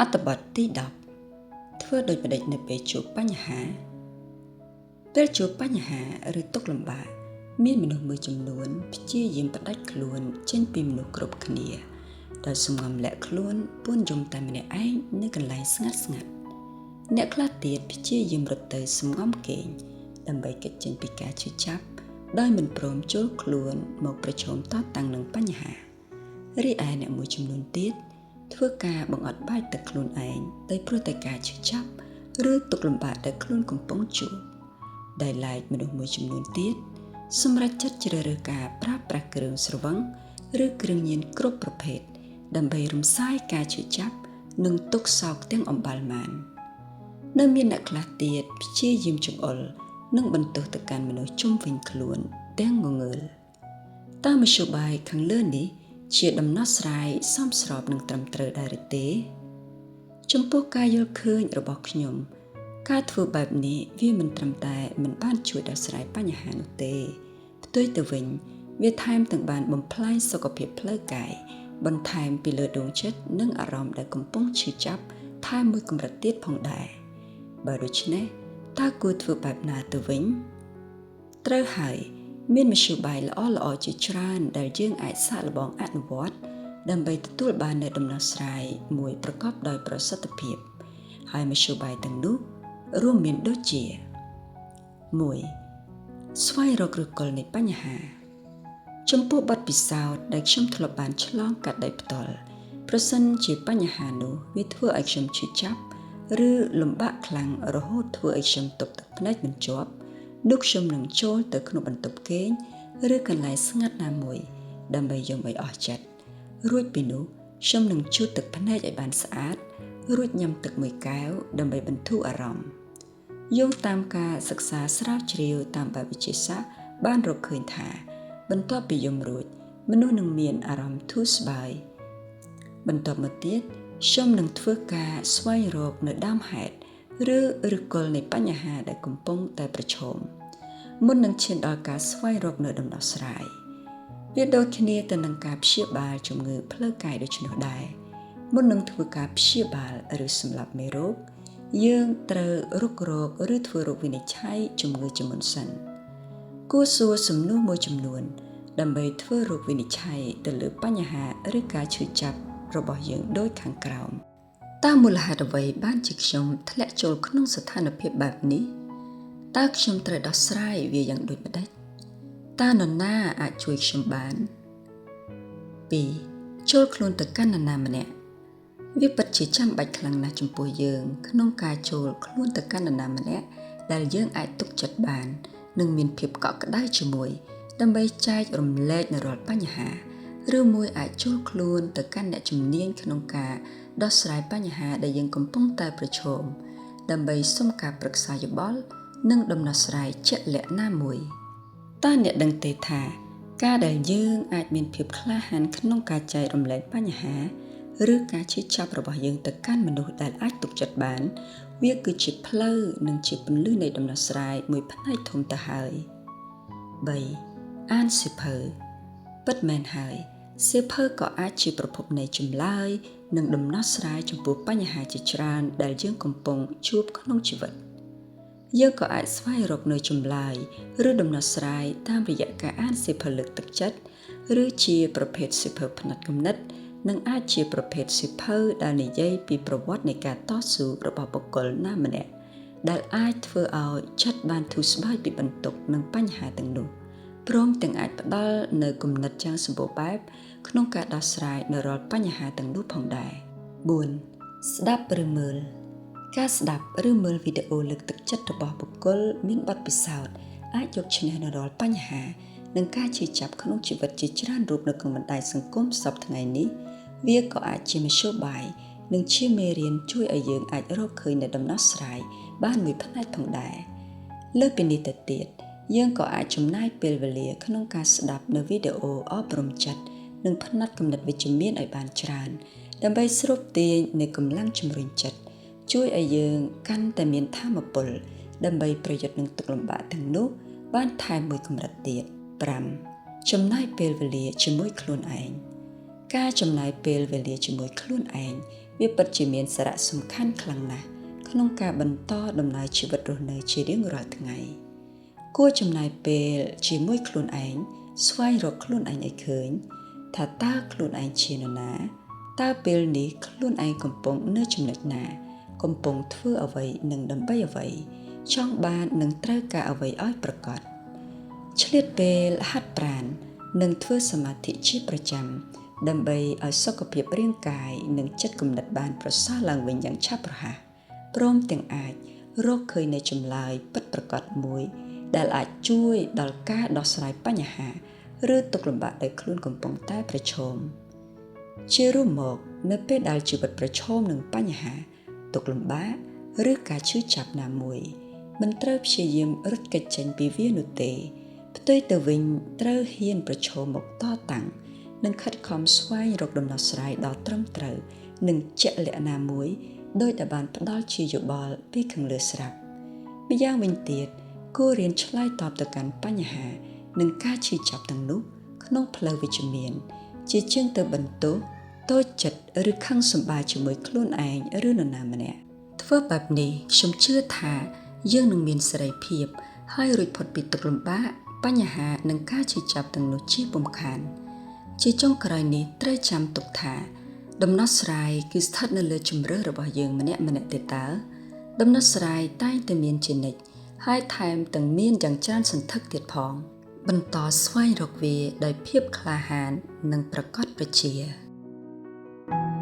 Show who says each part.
Speaker 1: អត្ថបទទី10ធ្វើដូចម្តេចនៅពេលជួបបញ្ហាពេលជួបបញ្ហាឬទុក្ខលំបាកមានមនុស្សមួយចំនួនព្យាយាមផ្តាច់ខ្លួនចេញពីមនុស្សគ្រប់គ្នាដោយសម្ងំលាក់ខ្លួនពួនយំតែម្នាក់ឯងនៅកន្លែងស្ងាត់ស្ងាត់អ្នកខ្លះទៀតព្យាយាមរត់ទៅសម្ងំគេងដើម្បីគេចចេញពីការឈឺចាប់ដោយមិនព្រមចូលខ្លួនមកប្រឈមតតាំងនឹងបញ្ហារីឯអ្នកមួយចំនួនទៀតធ្វើការបង្អត់បាយទឹកខ្លួនឯងដោយព្រោះតែការឈឺចាប់ឬទុក្ខលំបាកដែលខ្លួនកំពុងជួបដែលឡែកមនុស្សមួយចំនួនទៀតសម្រាប់ចិត្តជ្រើសរើសការប្រើប្រាស់គ្រឿងស្រវឹងឬគ្រឿងញៀនគ្រប់ប្រភេទដើម្បីរំសាយការឈឺចាប់និងទុក្ខសោកទាំងអំបាលម៉ាននៅមានអ្នកខ្លះទៀតព្យាយាមចង្អុលនិងបន្ទោសទៅកាន់មនុស្សជុំវិញខ្លួនទាំងងងើលតាមមធ្យោបាយខាងលើនេះជាដំណោះស្រាយសមស្របនឹងត្រឹមត្រូវដែរឬទេចំពោះការយល់ឃើញរបស់ខ្ញុំការធ្វើបែបនេះវាមិនត្រឹមតែមិនបានជួយដោះស្រាយបញ្ហានោះទេផ្ទុយទៅវិញវាថែមទាំងបានបំផ្លាញសុខភាពផ្លូវកាយបន្ថែមពីលើដួងចិត្តនិងអារម្មណ៍ដែលកំពុងឈឺចាប់ថែមមួយកម្រិតទៀតផងដែរបើដូច្នេះតើគួរធ្វើបែបណាទៅវិញត្រូវហើយមានមធ្យោបាយល្អៗជាច្រើនដែលយើងអាចសាកល្បងអនុវត្តដើម្បីទទួលបាននូវដំណោះស្រាយមួយប្រកបដោយប្រសិទ្ធភាពហើយមធ្យោបាយទាំងនោះរួមមានដូចជា1ស្វែងរកឫសគល់នៃបញ្ហាចំពោះបទពិសោធន៍ដែលខ្ញុំធ្លាប់បានឆ្លងកាត់ដោយផ្ទាល់ប្រសិនជាបញ្ហានោះវាធ្វើឲ្យខ្ញុំឈឺចាប់ឬលំបាកខ្លាំងរហូតធ្វើឲ្យខ្ញុំទប់ទឹកភ្នែកមិនជាប់នោះខ្ញុំនឹងចូលទៅក្នុងបន្ទប់គេងឬកន្លែងស្ងាត់ណាមួយដើម្បីយំឲ្យអស់ចិត្តរួចពីនោះខ្ញុំនឹងជូតទឹកភ្នែកឲ្យបានស្អាតរួចញ៉ាំទឹកមួយកែវដើម្បីបន្ធូរអារម្មណ៍យោងតាមការសិក្សាស្រាវជ្រាវតាមបែបវិទ្យាសាស្ត្របានរកឃើញថាបន្ទាប់ពីយំរួចមនុស្សនឹងមានអារម្មណ៍ធូរស្បើយបន្ទាប់មកទៀតខ្ញុំនឹងធ្វើការស្វែងរកនៅដើមហេតុឬឫសគល់នៃបញ្ហាដែលកំពុងតែប្រឈមមុននឹងឈានដល់ការស្វែងរកនៅដំណោះស្រាយវាដូចគ្នាទៅនឹងការព្យាបាលជំងឺផ្លូវកាយដូច្នោះដែរមុននឹងធ្វើការព្យាបាលឬសម្លាប់មេរោគយើងត្រូវរុករកឬធ្វើរោគវិនិច្ឆ័យជំងឺជាមុនសិនគួរសួរសំណួរមួយចំនួនដើម្បីធ្វើរោគវិនិច្ឆ័យទៅលើបញ្ហាឬការឈឺចាប់របស់យើងដូចខាងក្រោមតើមូលហេតុអ្វីបានជាខ្ញុំធ្លាក់ចូលក្នុងស្ថានភាពបែបនេះតើខ្ញុំត្រូវដោះស្រាយវាយ៉ាងដូចម្តេចតើនរណាអាចជួយខ្ញុំបាន2ចូលខ្លួនទៅកាន់នរណាម្នាក់វាពិតជាចាំបាច់ខ្លាំងណាស់ចំពោះយើងក្នុងការចូលខ្លួនទៅកាន់នរណាម្នាក់ដែលយើងអាចទុកចិត្តបាននិងមានភាពកក់ក្ដៅជាមួយដើម្បីចែករំលែកនៅរាល់បញ្ហាឬមួយអាចចូលខ្លួនទៅកាន់អ្នកជំនាញក្នុងការដោះស្រាយបញ្ហាដែលយើងកំពុងតែប្រឈមដើម្បីសុំការប្រឹក្សាយោបល់និងដំណោះស្រាយជាក់លាក់ណាមួយតើអ្នកដឹងទេថាការដែលយើងអាចមានភាពក្លាហានក្នុងការចែករំលែកបញ្ហាឬការឈឺចាប់របស់យើងទៅកាន់មនុស្សដែលអាចទុកចិត្តបានវាគឺជាផ្លូវនិងជាពន្លឺនៃដំណោះស្រាយមួយផ្នែកធំទៅហើយ3អានសៀវភៅពិតមែនហើយសៀវភៅក៏អាចជាប្រភពនៃចម្លើយនិងដំណោះស្រាយចំពោះបញ្ហាជាច្រើនដែលយើងកំពុងជួបក្នុងជីវិតយើងក៏អាចស្វែងរកនៅចម្លើយឬដំណោះស្រាយតាមរយៈការអានសៀវភៅលើកទឹកចិត្តឬជាប្រភេទសៀវភៅផ្នត់គំនិតនិងអាចជាប្រភេទសៀវភៅដែលនិយាយពីប្រវត្តិនៃការតស៊ូរបស់បុគ្គលណាម្នាក់ដែលអាចធ្វើឲ្យចិត្តបានធូរស្បើយពីបន្ទុកនិងបញ្ហាទាំងនោះព្រមទាំងអាចផ្ដល់នៅគំនិតយ៉ាងសម្បូរបែបក្នុងការដោះស្រាយនៅរាល់បញ្ហាទាំងនោះផងដែរ4ស្ដាប់ឬមើលការស្ដាប់ឬមើលវីដេអូលើកទឹកចិត្តរបស់បុគ្គលមានបទពិសោធន៍អាចយកឈ្នះនៅរាល់បញ្ហានិងការឈឺចាប់ក្នុងជីវិតជាច្រើនរូបនៅក្នុងបណ្ដាញសង្គមសព្វថ្ងៃនេះវាក៏អាចជាមធ្យោបាយនិងជាមេរៀនជួយឲ្យយើងអាចរកឃើញនូវដំណោះស្រាយបានមួយផ្នែកផងដែរលើសពីនេះទៅទៀតយើងក៏អាចចំណាយពេលវេលាក្នុងការស្ដាប់នៅវីដេអូអប់រំចិត្តនិងផ្នត់គំនិតវិជ្ជមានឲ្យបានច្រើនដើម្បីស្រូបទាញនូវកម្លាំងជំរុញចិត្តជួយឲ្យយើងកាន់តែមានថាមពលដើម្បីប្រយុទ្ធនឹងទុក្ខលំបាកទាំងនោះបានថែមមួយកម្រិតទៀត5ចំណាយពេលវេលាជាមួយខ្លួនឯងការចំណាយពេលវេលាជាមួយខ្លួនឯង វាពិតជាមានសារៈសំខាន់ខ្លាំងណាស់ក្នុងការបន្តដំណើរជីវិតរស់នៅជារៀងរាល់ថ្ងៃគួរចំណាយពេលជាមួយខ្លួនឯងស្វែងរកខ្លួនឯងឲ្យឃើញថាតើខ្លួនឯងជានរណាតើពេលនេះខ្លួនឯងកំពុងនៅចំណុចណាកំពុងធ្វើអ្វីនិងដើម្បីអ្វីចង់បាននិងត្រូវការអ្វីឲ្យប្រាកដឆ្លៀតពេលហាត់ប្រាណនិងធ្វើសមាធិជាប្រចាំដើម្បីឲ្យសុខភាពរាងកាយនិងចិត្តគំនិតបានប្រសើរឡើងវិញយ៉ាងឆាប់រហ័សព្រមទាំងអាចរកឃើញនូវចម្លើយពិតប្រាកដមួយដែលអាចជួយដល់ការដោះស្រាយបញ្ហាឬទុក្ខលំបាកដែលខ្លួនកំពុងតែប្រឈមជារួមមកនៅពេលដែលជីវិតប្រឈមនឹងបញ្ហាទុក្ខលំបាកឬការឈឺចាប់ណាមួយមិនត្រូវព្យាយាមរត់គេចចេញពីវានោះទេផ្ទុយទៅវិញត្រូវហ៊ានប្រឈមមុខតតាំងនិងខិតខំស្វែងរកដំណោះស្រាយដ៏ត្រឹមត្រូវនិងជាក់លាក់ណាមួយដោយដែលបានផ្ដល់ជាយោបល់ពីខាងលើស្រាប់ម្យ៉ាងវិញទៀតគួររៀនឆ្លើយតបទៅកាន់បញ្ហានិងការឈឺចាប់ទាំងនោះក្នុងផ្លូវវិជ្ជមានជាជាងទៅបន្ទោសតូចចិត្តឬខឹងសម្បាជាមួយខ្លួនឯងឬនរណាម្នាក់ធ្វើបែបនេះខ្ញុំជឿថាយើងនឹងមានសេរីភាពហើយរួចផុតពីទុក្ខលំបាកបញ្ហានិងការឈឺចាប់ទាំងនោះជាពុំខានជាចុងក្រោយនេះត្រូវចាំទុកថាដំណោះស្រាយគឺស្ថិតនៅលើជម្រើសរបស់យើងម្នាក់ៗទេតើដំណោះស្រាយតែងតែមានជានិច្ចហើយថែមទាំងមានយ៉ាងច្រើនសន្ធឹកទៀតផងបន្តស្វែងរកវាដោយភាពក្លាហាននិងប្រកបប្រជា។